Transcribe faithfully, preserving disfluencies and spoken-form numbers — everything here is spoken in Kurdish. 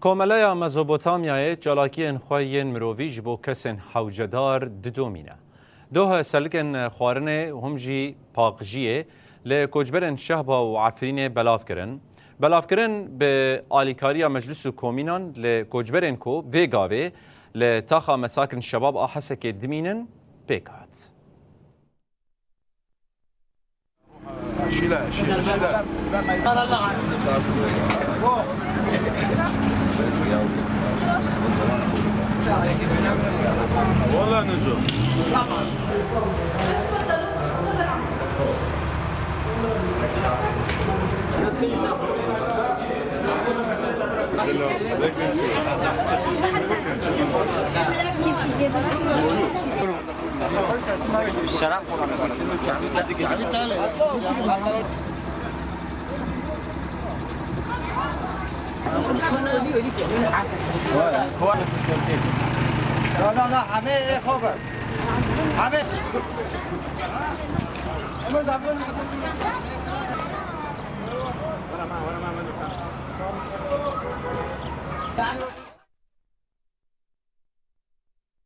Komeleya Mezopotamyayê çalakiyên xwe yên mirovî ji bo kesên hewcedar didomîne. Doh selikên xwarinê hûn jî paqijiyê li koçberên Şehba û Efrînê belav kirin. Belavkirin bi alîkariya Meclis û Komînan li koçberên ku vê gavê li taxa Mesakin Şebab a Hesekê dimînin pêk hat. Şîle, şîle, şîle. Wala nizo. Na, na, na, hemê ê xwe ber. Hemê.